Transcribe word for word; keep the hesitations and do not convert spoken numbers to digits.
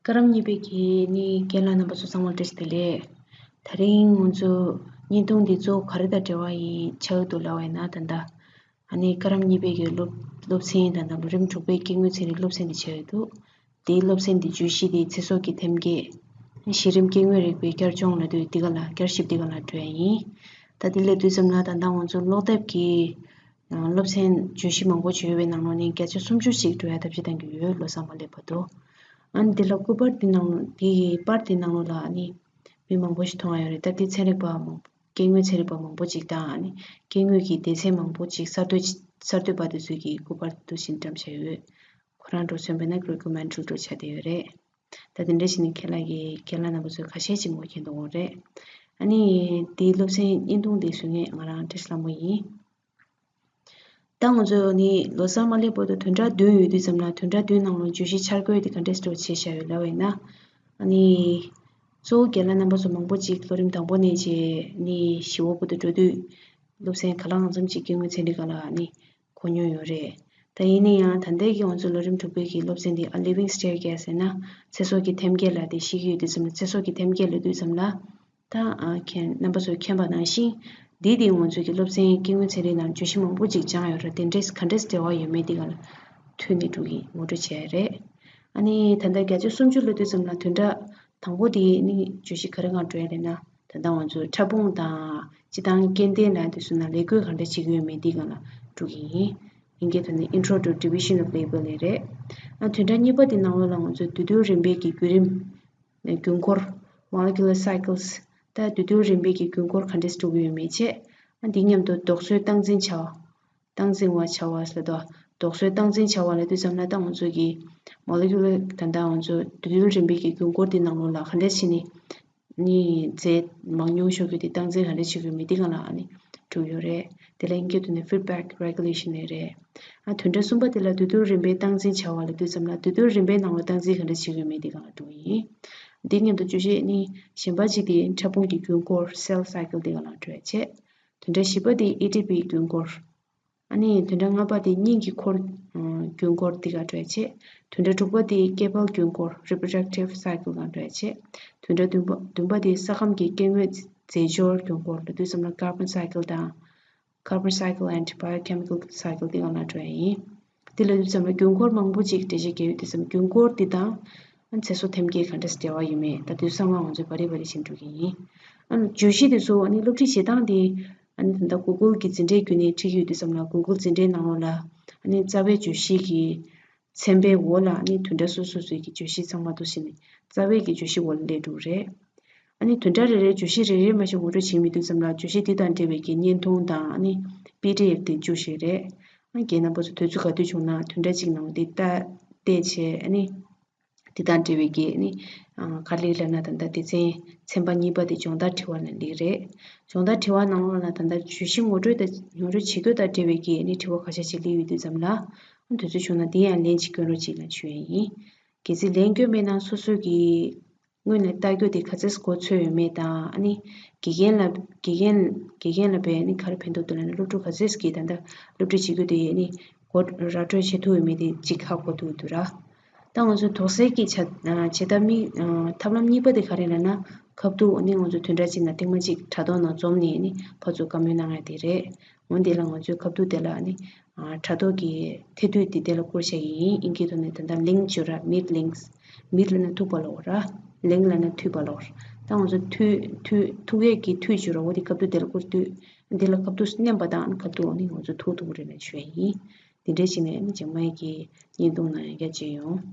བཀའ་རམས་གཉིས་པའི་གི་ནི་རྒན་ལགས་རྣམ་པ་ཚོ་ཚང་མ་བཀྲ་ཤིས་བདེ་ལེགས། དེ་རིང་ང་ཚོ་བརྙན་ཐུང་འདི་གཙོ་བོ་ག་རེ་དང་འབྲེལ་བ་ཡིན་ཆགས་འདུག་ལབ་པ་ཡིན་ན། ད་ལྟ་ཨ་ནི་བཀའ་རམས་གཉིས་པའི་གི་སློབ་སློབ་ཚན་ད་ལྟ་ལོ་རིམ་དྲུག་པའི་སྐྱེ་དངོས་ཚན་རིག་སློབ་ཚན་འདི་ཆགས་ཡོད་འདུག་དེའི་སློབ་ཚན་འདི་བརྗོད་གཞི་དེ་ཚེ་སྲོག་གི་ཐེམ་སྐས། གཞི་རིམ་སྐྱེ་དངོས་རིག་པའི་བསྐྱར་སྦྱོང་ལབ་དུས་འདི་ག་ལ་བསྐྱར་ཞིབ་འདི་ག་ལ་འགྲོ་ཡ་ཡིན། ད་དེ་ལབ་དུས་ཙམ་ལ་ད་ལྟ་ང་ཚོ་ཀློག་དེབ་ཀྱི་སློབ་ཚན་བརྗོད་གཞི་མང་པོ་ཅིག་ཡོད་པའི་ནང་ལོགས་ནས་བརྒྱ་ཆ་སུམ་ཅུ་ཞིག་འགྲོ་ཡ་ཐབས་ཤེས་གཏང་གི་ཡོད། ལོ་གསར་མ་སླེབས་བར་དུ། ཨ་ནི་འདི་ལ་སྐུ་པར་འདི་ནང་འདི་ཡི་པར་འདི་ནང་ལོགས་ལ་ཨ་ནི་མི་མང་པོ་ཞིག་མཐོང་ཡ་ཡོད་རེད། ད་འདི་ཚན་རིག་པ་མང་སྐྱེ་དངོས་ཚན་རིག་པ་མང་པོ་ཅིག་དང་ཨ་ནི་སྐྱེ་དངོས་ཀྱི་སྡེ་ཚན་མང་པོ་ཅིག་གསར་གཏོད་གསར་གཏོད་པ་དེ་ཚོས་ཀྱི་སྐུ་པར་འདི་འདྲ་ཞིག་བཀྲམ་བཞག་ཡོད། ཁོ་རང་འགྲོ་མཚོན་པས་ན་ཌོ་ཀུ་མེན་ཊ་རི་འདྲ་ཆགས་བསྡད་ཡོད་རེད། ད་དེ་འདྲ་བྱས་ནས་ཁྱེད་ལ་གི་ཁྱེད་ལ་རྣམ་པ་ཚོས་ཁ་ཤས་ཅིག་ངོ་མཁྱེན་འདུག་འོང་རེད། ཨ་ནི་དེའི་སློབ་ཚན་བརྙན་ཐུང་དེ་བཟོ་མཁན་ང་རང་བཀྲ་ཤིས་ལྷ་མོ་ཡིན། ད་ང་ཚོ་ནི་ལོ་གསར་མ་སླེབས་བར་དུ་བདུན་ཕྲག་བདུན་ཡོད་དུས་ཙམ་ལ་བདུན་ཕྲག་བདུན་ནང་ལ་བརྗོད་གཞི་འཆར་འགོད་དེ་ག་འདྲས་སེ་བྱས་བཞག་ཡོད་ལབ་པ་ཡིན་ན། ཨ་ནི་གཙོ་བོ་རྒན་ལགས་རྣམ་པ་ཚོ་མང་པོ་ཅིག་ལོ་རིམ་དང་པོ་ནས་བྱས་ནི་བཞི་པ་བར་དུ་འགྲོ་དུས་སློབ་ཚན་ག་ལ་གང་འཚམ་ཅིག་སྐྱེ་དངོས་ཚན་རིག་ག་ལ་ནི་གོ་མྱོང་ཡོད་རེད། ད་ཡིན་ན་ཡང་ད་ལྟའི་གི་ང་ཚོ་ལོ་རིམ་དྲུག་པའི་གི་སློབ་ཚན་འདི་A Living Staircase ཟེར་ན་ཚེ་སྲོག་གི་ཐེམ་སྐས་ལ་དེ་ཤེས་ཀྱི་ཡོད་དུས་ཙམ་ལ་ཚེ་སྲོག་གི་ཐེམ་སྐས་ལབ་དུས་ཙམ་ལ། ད་ཨ་མཁྱེན་རྣམ་པ་ཚོས་མཁྱེན་པ་ནང་བཞིན། འདི་དེ་ང་ཚོའི་གི་སློབ་ཚན་སྐྱེ་དངོས་ཚན་རིག་ནང་བརྗོད་གཞི་མང་པོ་ཅིག་སྦྱངས་ཡོད་རེད། དེ་འདྲས་ག་འདྲས་འབྲེལ་བ་ཡོད་མེད་འདི་ག་ལ་མཐུད་ནས་འགྲོ་གི་ངོ་སྤྲོད་བྱས་རེད། ཨ་ནི་ད་ལྟ་བརྒྱ་ཆ་སུམ་ཅུ་ལབ་དུས་ཙམ་ལ་བདུན་ཕྲག་དང་པོ་དེ་ནི་བརྗོད་གཞི་ག་རེ་སྒང་འགྲོ་ཡ་རེད་ན། ད་ལྟ་ང་ཚོ་ཕྲ་ཕུང་དང་སྤྱིར་བཏང་སྐྱེ་ལྡན་ལ་དེ་ཚོ་ནང་ལས་བགོས་ག་འདྲ་བྱེད་ཀྱི་ཡོད་མེད་འདི་སྒང་ལ་འགྲོ་གི་ཡིན། དབྱིན་སྐད་ཐོག་ནས་Intro to Division of Labour ལབ་རེད། ཨ་བདུན་ཕྲག་གཉིས་པ་དེ་ནང་ལོགས་ལ་ང་ཚོ་འདུས་རྡོལ་རིམ་པའི་གི་བརྒྱུད་རིམ། རྒྱུན་འཁོར། Molecular Cycles། ད་འདུས་རྡོལ་རིམ་པའི་གི་རྒྱུན་འཁོར་ག་འདྲས་འགྲོ་གི་ཡོད་མེད་བྱས། ཨ་འདི་མཉམ་དུ་དུག་སྲོལ་སྟངས་འཛིན་བྱ་བ། སྟངས་འཛིན་པ་བྱ་བ་ཟེར་དུས། དུག་སྲོལ་སྟངས་འཛིན་བྱ་བ་ལབ་དུས་ཙམ་ལ་ད་ང་ཚོ་གི་Molecular ད་ལྟ་ང་ཚོ་འདུས་རྡོལ་རིམ་པའི་གི་རྒྱུན་འཁོར་འདི་ནང་ལོགས་ལ་ག་འདྲས་བྱས་ནས་ནི་རྫས་མང་ཉུང་ཤོར་རྒྱུ་དེ་སྟངས་འཛིན་ག་འདྲས་བྱེད་དགོས་མིན་འདི་སྒང་ལ་ཨ་ནི་འགྲོ་གི་ཡོད་རེད། དེ་ལ་དབྱིན་སྐད་ཐོག་ནས་Feedback Regulation ལབ་རེད། ཨ་བདུན་ཕྲག་གསུམ་པ་དེ་ལ་འདུས་རྡོལ་རིམ་པའི་སྟངས་འཛིན་བྱ་བ་ལབ་དུས་ཙམ་ལ་འདུས་རྡོལ་རིམ་པའི་ནང་ལ་སྟངས་འཛིན་ག་འདྲས་བྱེད་དགོས་མིན་འདི་སྒང་ལ་འགྲོ་གི་ཡིན། འདི་མཉམ་དུ་བརྗོད་གཞི་ནི་གཞན་པ་གཅིག་དེ་ཕྲ་ཕུང་གི་རྒྱུན་འཁོར་Cell Cycle འདི་སྒང་ལ་འགྲོ་ཡ་བྱས། བདུན་ཕྲག་བཞི་པ་དེ་ཨེ་ཊི་པི་རྒྱུན་འཁོར། ཨ་ནི་བདུན་ཕྲག་ལྔ་པ་དེ་སྙིང་གི་འཁོར། ཨ་རྒྱུན་འཁོར་འདི་ག་འགྲོ་ཡ་བྱས། བདུན་ཕྲག་དྲུག་པ་དེ་སྐྱེ་འཕེལ་རྒྱུན་འཁོར་Reproductive Cycle སྒང་འགྲོ་ཡ་བྱས། བདུན་ཕྲག་བདུན་པ་བདུན་པ་དེ་ས་ཁམས་ཀྱི་སྐྱེ་དངོས་རྫས་སྦྱོར་རྒྱུན་འཁོར་ལབ་དུས་ཙམ་ལ་Carbon Cycle དང་། Carbon Cycle and Biochemical Cycle འདི་སྒང་ལ་འགྲོ་ཡ་ཡིན། འདི་ལབ་དུས་ཙམ་ལ་རྒྱུན་འཁོར་མང་པོ་ཅིག་འགྲེལ་བཤད་རྒྱག་ཡོད་དུས་ཙམ་རྒྱུན་འཁོར་འདི་དང་། ཨ་ཚེ་སྲོག་ཐེམ་སྐས་ག་འདྲས་འབྲེལ་བ་ཡོད་མེད་ད་དུས་ཚང་མ་ང་ཚོས་བ་རི་བ་རི་བྱེད་འགྲོ་གི་ཡིན། ཨ་བརྗོད་གཞི་དེ་ཚོ་ཨ་ནི་སློབ་ཁྲིད་བྱེད་སྟངས་དེ། ཨ་ནི་ད་ལྟ་Google གི་འཛིན་གྲྭའི་བརྒྱུད་ནས་ཁྲིད་ཀྱི་ཡོད་དུས་ཙམ་ལ་Google འཛིན་གྲྭའི་ནང་ལོགས་ལ་ཨ་ནི་རྩ་བའི་བརྗོད་གཞི་གི་ཚན་པའི་འོག་ལ་ཨ་ནི་བདུན་ཕྲག་སོ་སོ་སོའི་གི་བརྗོད་གཞི་ཚང་མ་འདུ་ཞིག་ནས་རྩ་བའི་གི་བརྗོད་གཞི་འོག་ལ་སླེབས་འགྲོ་གི་རེད། ཨ་ནི་བདུན་ཕྲག་རེ་རེའི་བརྗོད་གཞི་རེ་རེ་མ་ཞིག་ངོ་སྤྲོད་བྱེད་མི་དུས་ཙམ་ལ་བརྗོད་གཞི་འདི་དང་འབྲེལ་བའི་གི་བརྙན་ཐུང་དང་ཨ་ནི་པི་ཌི་ཨེཕ་དེ་བཅུག་བཞག་རེད། ཨ་རྒན་རྣམ་པ་ཚོ་དུས་ཚོད་ག་དུས་བྱུང་ན་བདུན་ཕྲག་གཅིག་ནང་འདི་ལྟ་བལྟས་བྱས་ཨ་ནི་འདི་དང་འབྲེལ་བའི་གི་ཨ་ནི་ཨ་ག་རེ་ལབ་ན་ད་ལྟ་སྡེ་ཚན་ཚན་པ་གཉིས་པ་དེ་སྦྱོང་བརྡར་དྲི་བ་ལ་ལེགས་རེད། སྦྱོང་བརྡར་དྲི་བ་ནང་ལོགས་ལ་ད་ལྟ་བརྗོད་གཞི་ངོ་སྤྲོད་དང་ངོ་སྤྲོད་བྱེད་རྒྱུ་དང་འབྲེལ་བའི་གི་ཨ་ནི་དྲི་བ་ཁ་ཤས་ཤིག་སླེབས་ཡོད་དུས་ཙམ་ལ་ཨ་དུས་ཚོད་བྱུང་ན་འདི་ཡང་ལན་ཅིག་སྐྱོན་རོགས་གྱིས་ལབ་ཞུ་ཡ་ཡིན། གལ་སྲིད་ལན་སྐྱོན་མེད་ན་སོ་སོ་གི་སྔོན་ནས་ལྟ་རྒྱུ་དེ་ག་ཚད་གོ་ཚོད་ཡོད་མེད་དང་ཨ་ནི་དགེ་རྒན་ལ་དགེ་རྒན་དགེ་རྒན་ལ་བས་ནི་ག་རེ་ཕན་ཐོགས་འདུག་ལབ་ན་སློབ་ཕྲུག་ག་ཚད་ཀྱིས་ད་ལྟ་སློབ་ཁྲིད་བྱེད་རྒྱུ་དེ་ཨ་ནི་གོ་ར་སྤྲོད་བྱེད་ཐུབ་ཡོད་མེད་དེ་གཅིག་ཧ་གོ་ཐུབ་འདུག་ར། ད་ང་ཚོ་དོགས་སེལ་གྱི་བྱ་བྱེད་ཐབས་མི་ཐབས་ལམ་གཉིས་པ་དེ་ག་རེ་ལབ་ན་ཁ་ཐུག་ཨ་ནི་ང་ཚོ་བདུན་ཕྲག་གཅིག་ནང་ཐེངས་མ་གཅིག་དྲ་ཐོག་ནང་འཛོམས་ནས་ཨ་ནི་ཕར་ཚུར་བཀའ་མོལ་གནང་ཡ་དེ་རེད། འོན་ཏེ་ལ་ང་ཚོའི་ཁ་ཐུག་དེ་ལ་ཨ་ནི་དྲ་ཐོག་གི་ཐེ་དུས་དེ་དེ་ལ་བསྐུར་བྱ་ཡི་ཡིན། དབྱིན་སྐད་ཐོག་ནས་ད་ལྟ་ལིང་ཅོ་ར་མིད་ལིང་། མིད་ལབ་ན་ཐུག་པ་ལོག་ར། ལིང་ལབ་ན་མཐུད་པ་ལོག་ར། ད་ང་ཚོ་མཐུད་མཐུད་ཐུག་ཡས་ཀྱི་མཐུད་ཅོ་ར་འོ་དེ་ཁ་ཐུག་དེ་ལ་བསྐུར་དུས་དེ་ལ་ཁ་ཐུག་མནན་པ་དང་ཁ་ཐུག་ཨ་ནི་ང་ཚོ་ཐུག་ཐུག་རེད་ལབ་ཞུ་ཡ་ཡིན། དེ་འདྲའི་བྱས་ནས་ཨ་ནི་རྗེས་མའི་གི་བརྙན་ཐུང་ནང་ཡང་བསྐྱར་མཇལ་ཡོང་།